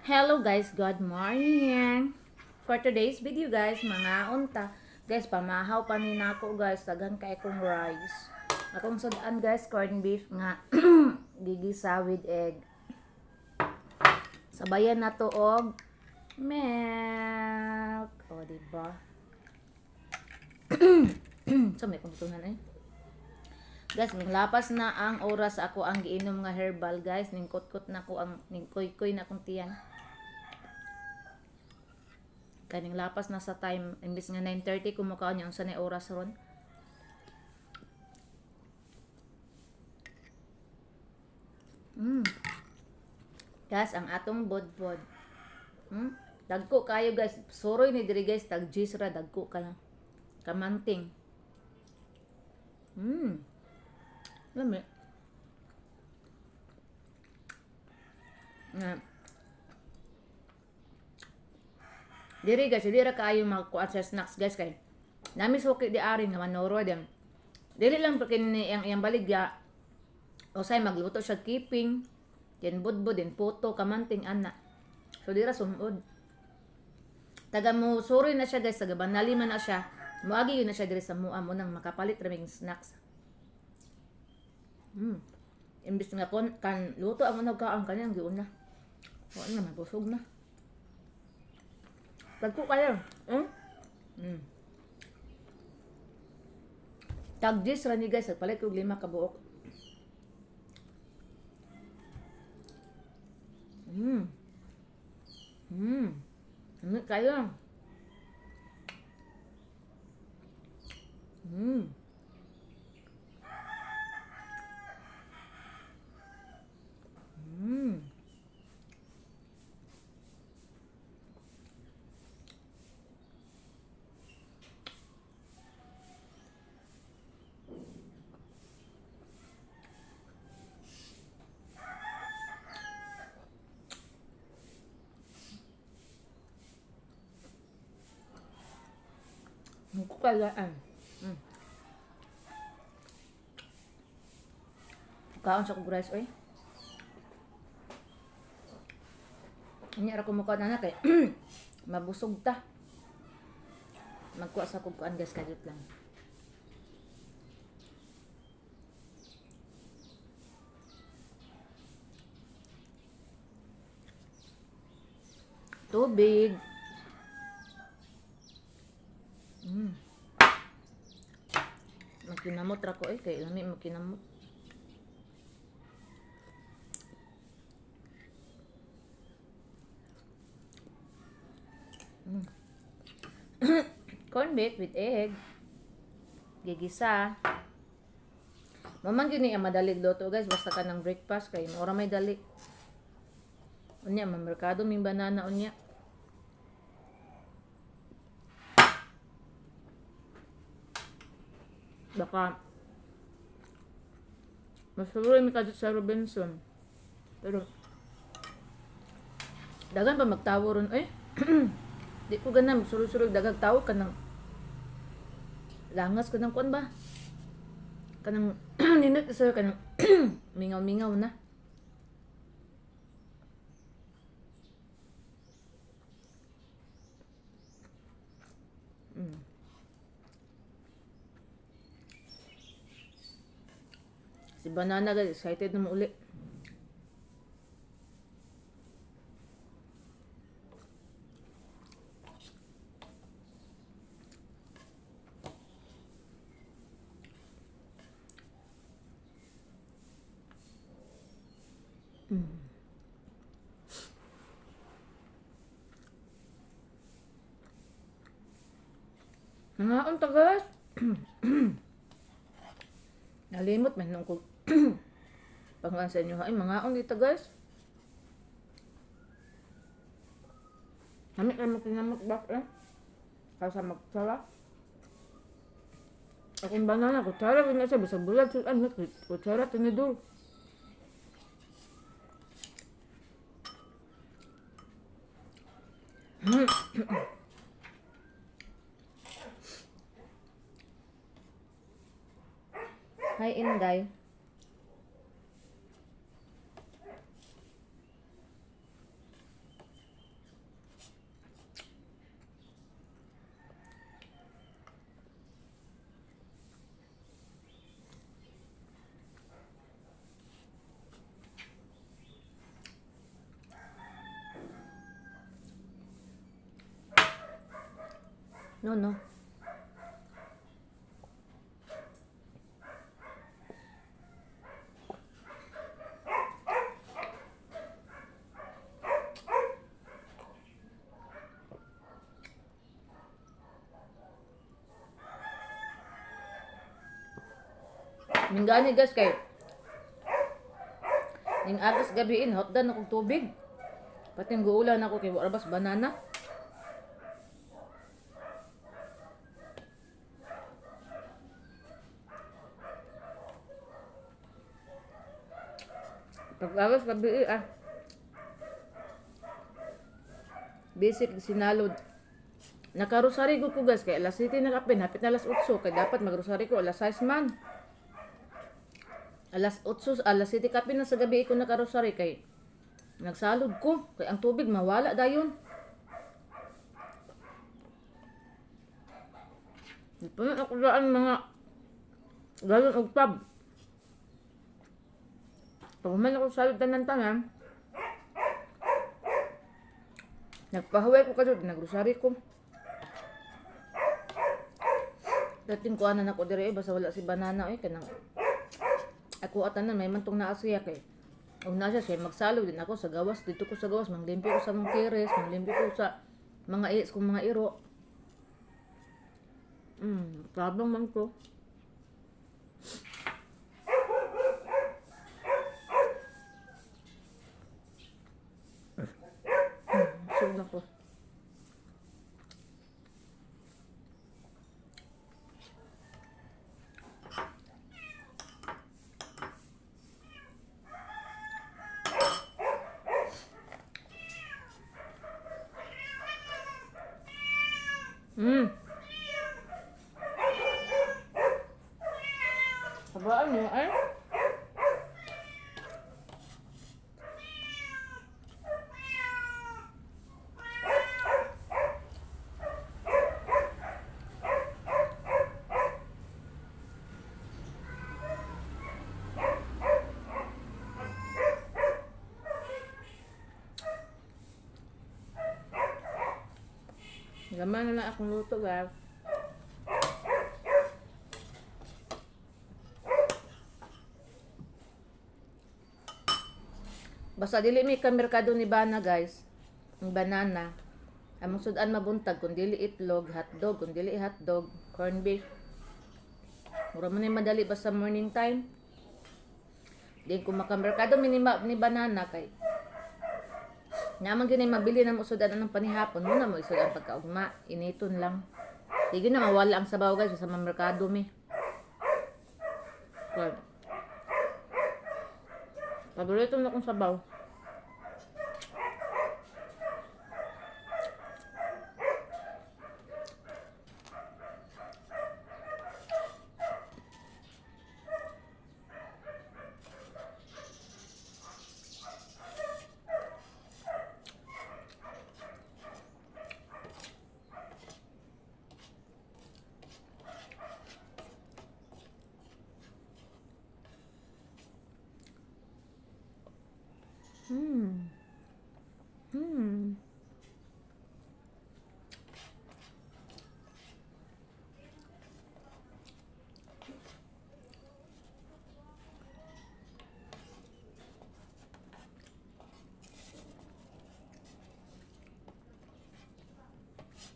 Hello guys, good morning. For today's video guys, mga unta. Guys, pamahaw pa ni nako guys, daghan kay kong rice. Akong sudan guys, corned beef nga gigisa with egg. Sabayan na to og milk. O, di ba? So may kong tutungan eh. Guys, lapas na ang oras ako ang giinom nga herbal guys. Ning kot-kot na ko ang ning koy-koy na akong tiyan. Kaning lapas na sa time imbis nga 9:30 kumukaon niya unsa na oras ron. Guys, ang atong bodbod. Dagko kayo guys. Suroy ni diri guys, tag G's ra dagko kayo. Kamanting. Lami. Nga. Diri guys, diri ra kaayo magkuan sa snacks guys kay. Nami suki di ari nga manoro din. Dili lang pa kini ang iyang baligya. Usay magluto siya keeping. Din budbud din puto kamanting ana. So dira sumod. Taga mo suri na siya guys, taga banali man na siya. Moagi yun na siya diri sa mua mo nang makapalit ra mig snacks. Imbis nga kon kan luto ang unang kaon kanyang giuna. Wa na mabusog na. Tagko kayo. Hmm? Tag 10 ra ni guys, nagpalit kog 5 ka buok. Ano kayo? Kayaan. Kaon sa kog rice oy. Unya ra ko mukha na kay mabusog ta. Magkuha sa kog kuan guys, kadiyot lang. Tubig. Magkinamot ra ko eh kay lami magkinamot. Corn beef with egg. Gigisa. Mamang gyud ni ang madali luto guys basta ka ng breakfast kay ora may dali. Unya mamerkado ming banana unya. Baka masuroy mi kadto sa Robinson. Pero dagan pa magtawo ron eh. Di ko gana magsuroy-suroy dagag tawo kanang langas kanang kuan ba? Kanang nindot sa kanang mingaw-mingaw na. Si Banana guys, excited na uli. Nangaon ta guys. Nalimot man nung ko panguan sa inyo. Ay, mangaon dito guys. Nami kayo makinamot bak eh. Kasa magtsara. Akong banana, kutsara rin na siya. Bisag bulag, sudan, kutsara, tinidor. Hi, Inday. No, no. Minggani guys kay ning agas gabiin hotdan akong tubig. Pati guulan ako kay wala bas banana. Pag agas gabi ah. Basic sinalod. Nakarosary gud ko guys kay alas 7 na kapin, hapit na alas 8 kay dapat magrosary ko alas 6 man. Alas 8, alas 7 kapin na sa gabi ko nakarosary kay nagsalod ko kay ang tubig mawala dayon. Di pa man ako daan mga galon og tab. Pag man ako salod tanan tanan, nagpahuway ko kadto, nagrosary ko. Dating kuanan ako dire eh, basta wala si banana eh kanang ako atanan may mantong naa siya kay og naa siya siya magsalo din ako sa gawas dito ko sa gawas manglimpyo ko sa mong keres, manglimpyo ko sa mga is kong mga iro. Tabang man ko. Busog na ko. Habaan mo ay. Laman na lang akong luto, guys. Basta dili mi ka merkado ni Bana, guys. Ang banana. Among sudan mabuntag kung dili itlog, hotdog, kung dili hotdog, corn beef. Mura man ni madali basta morning time. Di kung makamerkado mi ni banana kay naman gyud ay mabili na mo sudan ng panihapon mo na mo isudan pagkaugma initon lang. Di gyud na mawala ang sabaw guys sa mga merkado mi. Kay paborito na akong sabaw.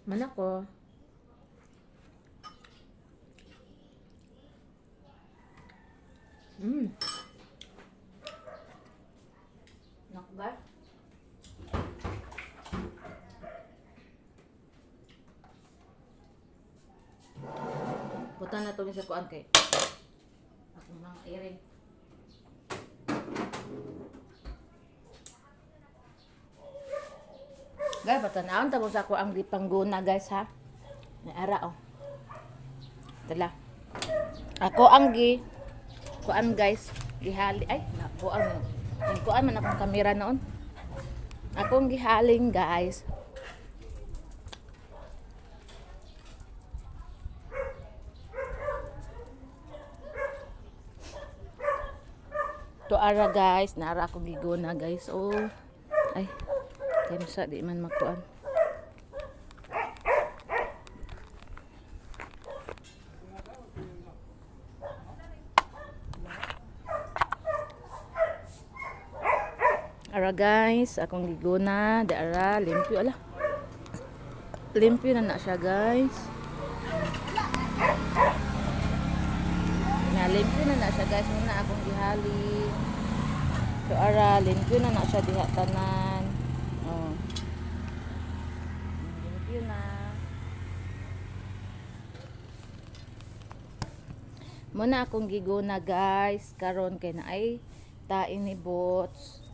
Manako. Naku, guys. Puta na to sa kuan kay akong mga iring. Guys, patanawon tapos ako ang gipangguna guys ha. Naara oh. Dala. Ako ang gi kuan guys, gihali ay nako ang yung kuan man akong kamera noon. Akong gihaling guys. To ara guys, nara ako giguna guys. Oh. Ay. Kaya sa di man makuan. Ara guys, akong giguna, di ara, limpyo ala. Limpyo na na siya guys. Na limpyo na na siya guys, muna akong gihalin. So ara, limpyo na na siya diha tanan. Oh. Limpyo na. Muna akong giguna guys, karon kay naay tae ni Bots.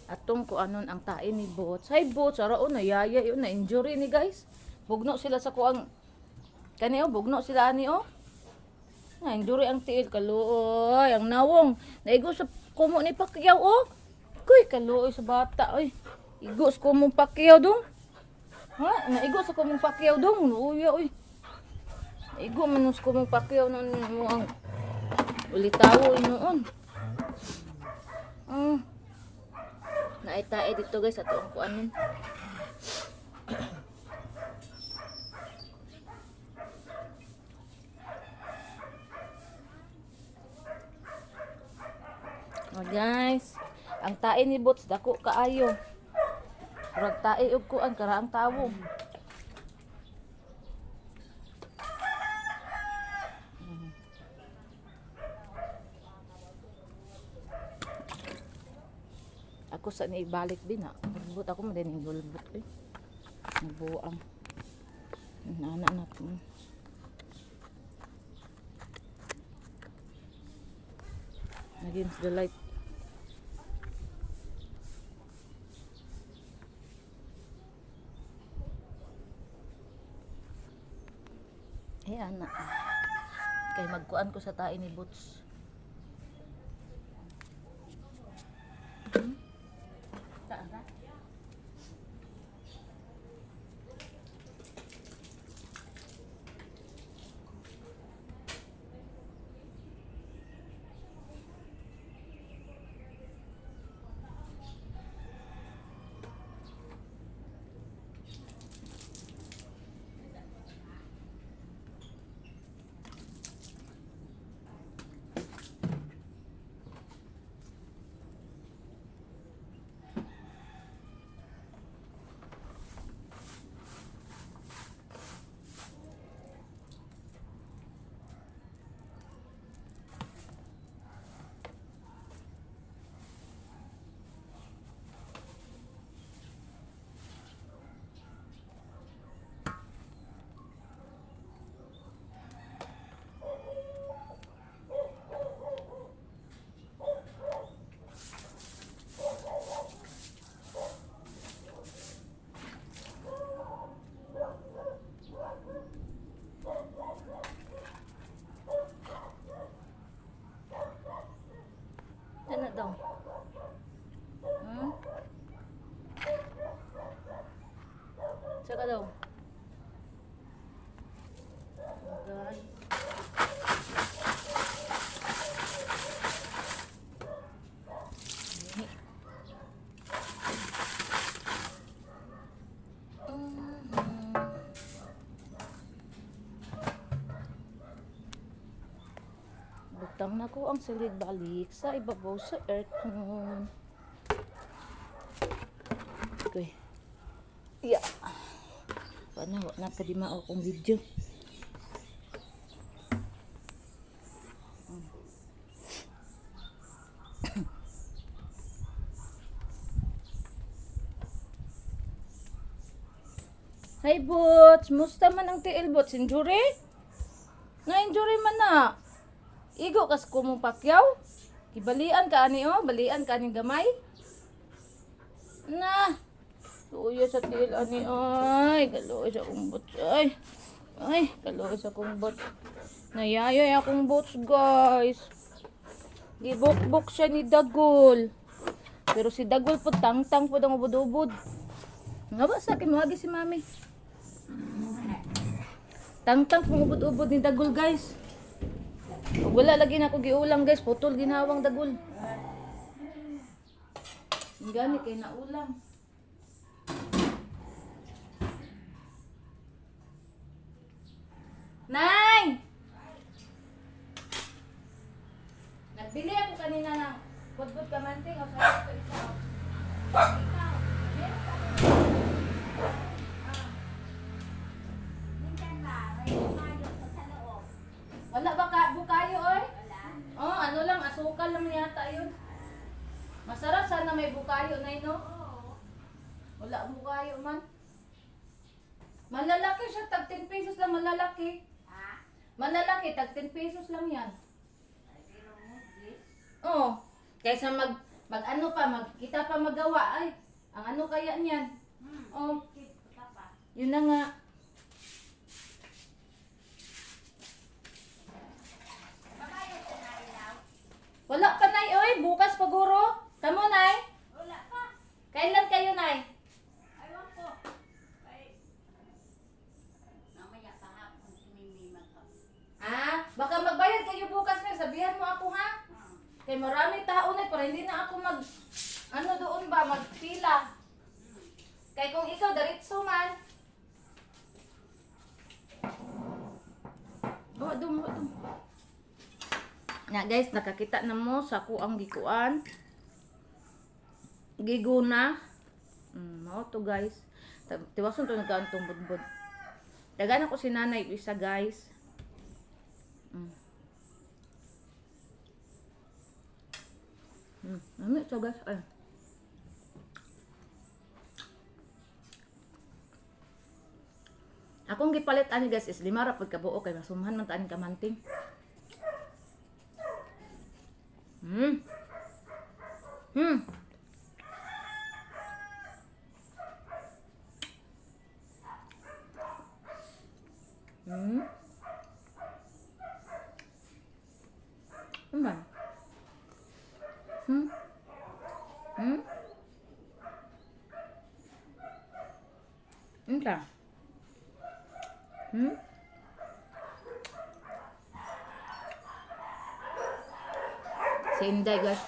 Atong ko anon ang tae ni Bots. Hay Bots, ara oh, nayaya yun, na injury ni guys. Bugno sila sa kuang kani oh, bugno sila ani oh. Na injury ang tiil, kaluoy, ang nawong. Naigo sa kumo ni Pacquiao oh. Kuy, kaluoy sa bata oy. Igo sa kumong Pacquiao dong. Ha, naigo sa kumong Pacquiao dong. Luya oy. Igo man sa kumong Pacquiao noon mo ang ulitawo noon. Naitae dito guys ato ang kuanon. Oh guys, ang tae ni Bots dako kaayo. Murag tae og kuan karaang tawo. Ako sa niibalik din ha. Gulbot ako man din yung gulbot eh. Nabuang. Nana na ko. Against the light. Eh, ana. Kay magkuan ko sa tae ni Boots. Taara. Ano daw? Saka daw? Oh God. Butang na ko ang silid balik sa ibabaw sa aircon. Okay. Yeah. Wala, wala pa di mao akong video. Hi, Boots! Musta man ang tiil, Boots? Injury? Na-injury man na. Igo kas kumong pakyaw? Gibalian ka ani oh, balian ka ani gamay. Na. Luya sa tiil ani ay, kaluoy sa akong boots ay. Ay, kaluoy sa akong boots. Nayayay akong boots, guys. Gibukbok siya ni Dagol. Pero si Dagol po tangtang po ang ubod-ubod. Nga ba sa akin, muhagi si Mami. Tangtang pong ubod-ubod ni Dagol, guys. Ug wala lagi na ako giulang guys, putol ginawang dagol. Gani kay naulang. Nay! Nagbili ako kanina ng pudpud kamanting o sa kayo, nay, no? Oo. Wala mo kayo man. Malalaki siya, tag 10 pesos lang malalaki. Ha? Malalaki, tag 10 pesos lang yan. Ay, pero mo, Jis. Oo. Kaysa mag, mag ano pa, magkita pa magawa. Ay, ang ano kaya niyan? Oh, Kita pa. yun na nga. Babayo ko na rin daw. Wala pa, Nay. Oy, bukas paguro. Tamo, Nay. Wala pa. Kailan kayo, Nay? Aywan ko. Ay. Mamaya pa hapon si Mimi mag Ah, baka magbayad kayo bukas, Nay. Sabihan mo ako, ha? Kay marami tao na para hindi na ako mag ano doon ba magpila. Kay kung ikaw diretso man. Oh, dum, oh, dum. Na guys, nakakita na mo sa ako ang gikuan. Giguna. Mao to guys. Tiwason to nagkaan tong budbud. Dagan ako si nanay isa guys. Ano ito guys? Ay. Akong gipalit ani guys is lima ra pud kabuo kay masumhan man ta aning kamanting. Ano ba? Unsa? Si Inday, guys.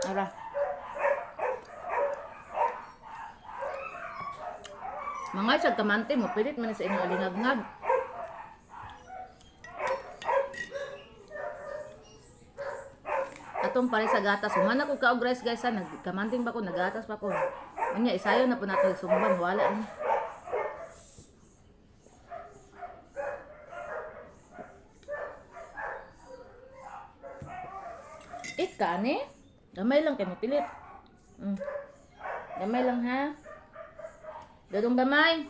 Ara. Mga isang kamante mo, pilit man sa inyong alingagngag. Atong pare sa gatas. Human ako kaog rice guys ha. Nagkamanting ba ko? Nagatas pa ko. Unya, isayo na po nato sumban. Wala ni. Ika ni? Gamay lang kay mapilit. Gamay lang ha. Dadong gamay.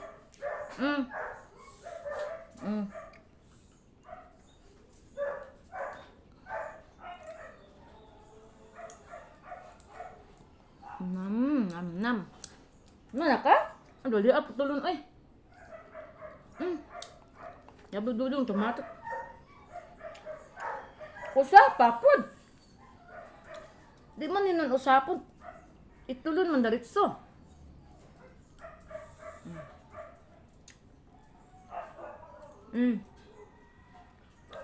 Nam, nam, nam. Mana ka? Aduh, dia apa tulun, eh. Ya dudung tomato. Usa papod. Di man ninon usapon. Itulon man diretso.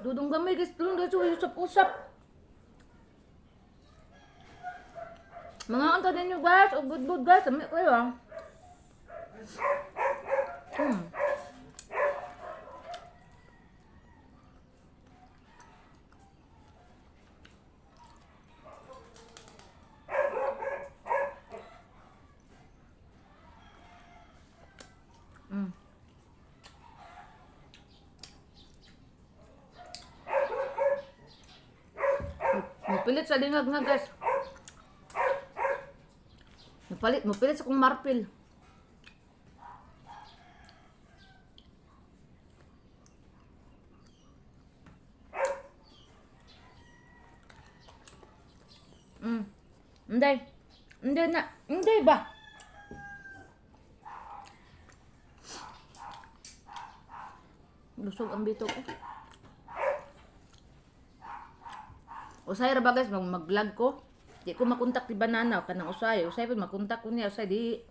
Dudong gamay guys, tulon diretso usap-usap. Mga anta ninyo guys, o good good guys, kami kayo ah. Mupilit sa lingag nga guys. Mupalit, mupilit sa kong marpil. Hindi. Hindi na. Hindi ba? Lusog ang bito ko. Usay ra ba guys, mag-vlog ko. Di ko makontak ni Banana kanang usay. Usay pa makontak ko niya, usay di.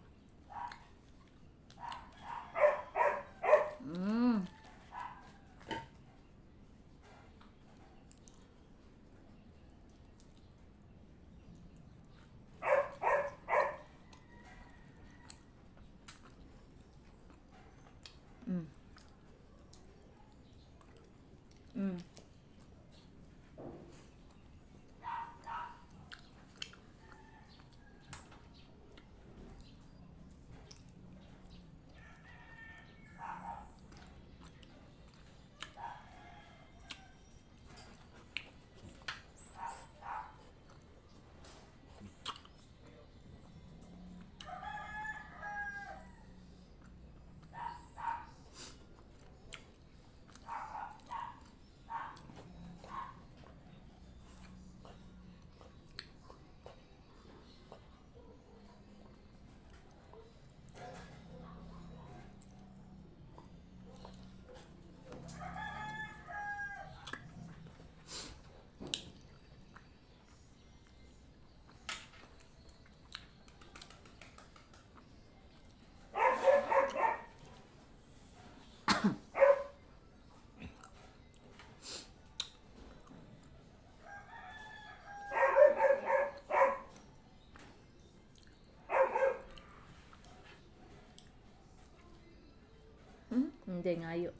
Inday ngayo.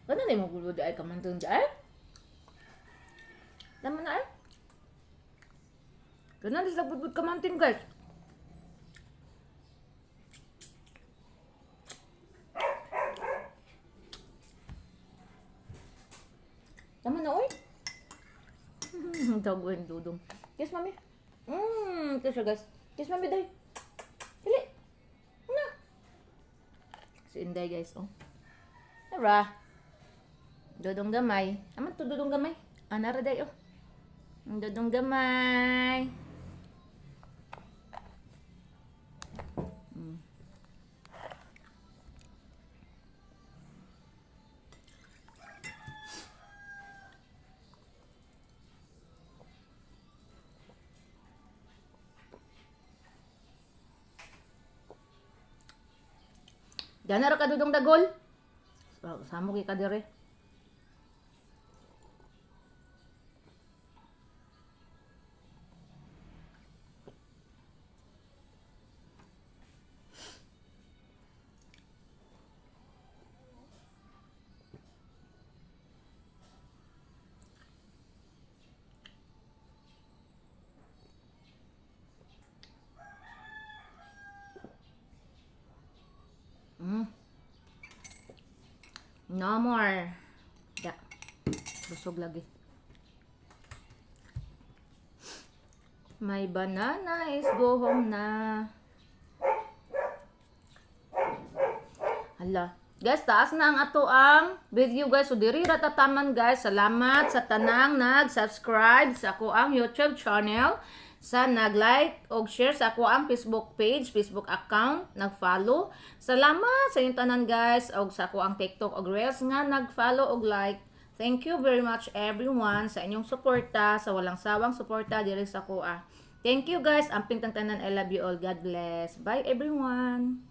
Kana na mo gulo di ay kamantong di ay? Tama na ay? Kana di sila budbud kamantin, guys. Tama na, oy. Tawag dudong. Kiss, Mami. Kiss siya, guys. Kiss, Mami, day. Dali. Na. Si Inday, guys, oh. Tara. Dudong gamay. Aman to dudong gamay. Anara day, oh. Ang dudong gamay. Diyan na ra ka, dudong dagol. Samo kay ka dire. No more. Da. Busog lagi. My banana is go home na. Hala. Guys, taas na ang ato ang video, guys. So, diri ra tataman, guys. Salamat sa tanang nag-subscribe sa ako ang YouTube channel, sa nag-like og share sa ako ang Facebook page, Facebook account, nag-follow. Salamat sa inyong tanan, guys, og sa ako ang TikTok og Reels nga nag-follow og like. Thank you very much, everyone, sa inyong suporta, sa walang sawang suporta diri sa ako ah. Thank you, guys. Amping tang tanan. I love you all. God bless. Bye, everyone.